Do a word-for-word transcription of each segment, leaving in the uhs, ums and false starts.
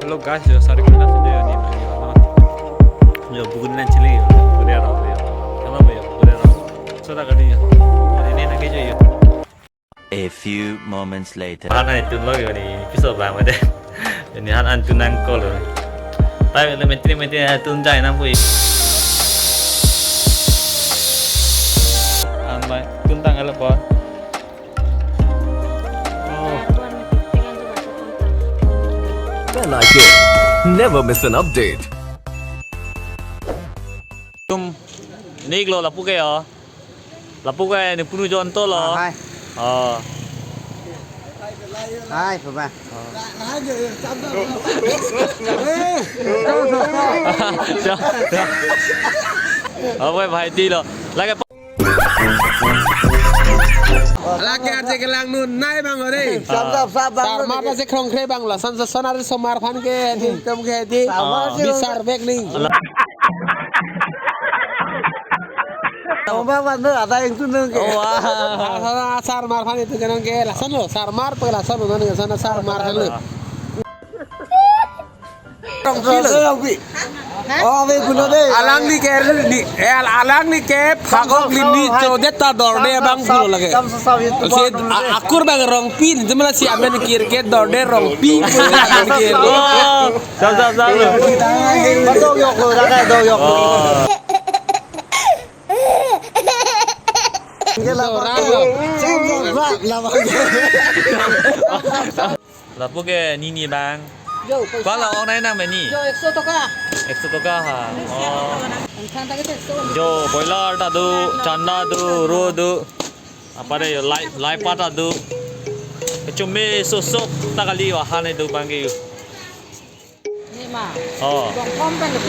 Hello guys, yo sari kena video ni bagi yo. Yo bugun nan chili yo. Bugun ya ro yo. Kamu yo bugun ya ro. Sudah kali yo. Hari ini lagi jo yo. A few moments later. Han an tun lo yo ni piso bang made. Ni han an tun nangkok lo. Pai lo mentri mentri an tun jai nang pui. An bai tun tang ala por. Oh. Pena ke, never miss an update. Tum nik lo lapu ke yo. Lapu ke ni punu jon to lo. Ah, hai. Oh. Hai, Papa. Oh, weh, bhai, di lo. Lagi. Lake arje kelang nun nai bang ore. Sap, sap, sap, bang. Sarmar ta se krong kre bang lason se sonar somar aphan ke ni tum ke di. Sarmar si bisar bek ni. Tong bang bang no ada yang tu nung ke. Oh, wah. Asar mar aphan itu kenong ke lason lo. Sarmar pe lason lo nang ke sana sarmar aphan lo. Rongpi lo. Rongpi. Oh, ave kuno de. Alangli ke ni, eh, al-, alangli ke phagok lini chodet ta dorde abang pulo lage. Jam sasa itu. Si a-, akur bang Rongpi ni, jemala si amen kir ke dorde Rongpi. Oh, jam, jam, jam. Dok yok lo, dok yok lo. Oh. Ke la. Jam, jam, jam, jam. Lapu ke nini bang. Jo, paisa. Pala ong nai nang meni. Jo, ekso toka. Ekso toka ha. Oh. Ang khang ta ke ekso. Jo, boiler ta do, chanda do, ro do. Apa de yo, lai, lai pa ta do. Kechome sosok ta kali wahan do bang ke yo. Ni ma. Oh. Bong hom pen lo.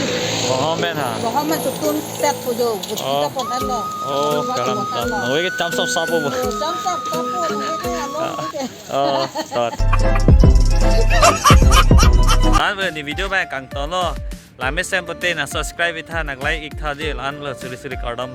Bong hom pen ha. Bong hom pen tutun set pujo. Buti ta pon lo. Oh, kalam ta. Nang ke cham sap sap po. Cham sap sap po. Nang ke alo ke. Oh, tot. An pen ni video bang kangton lo. Lame sem pote na subscribe itha, nak like iktha di, an lo suri suri kardom.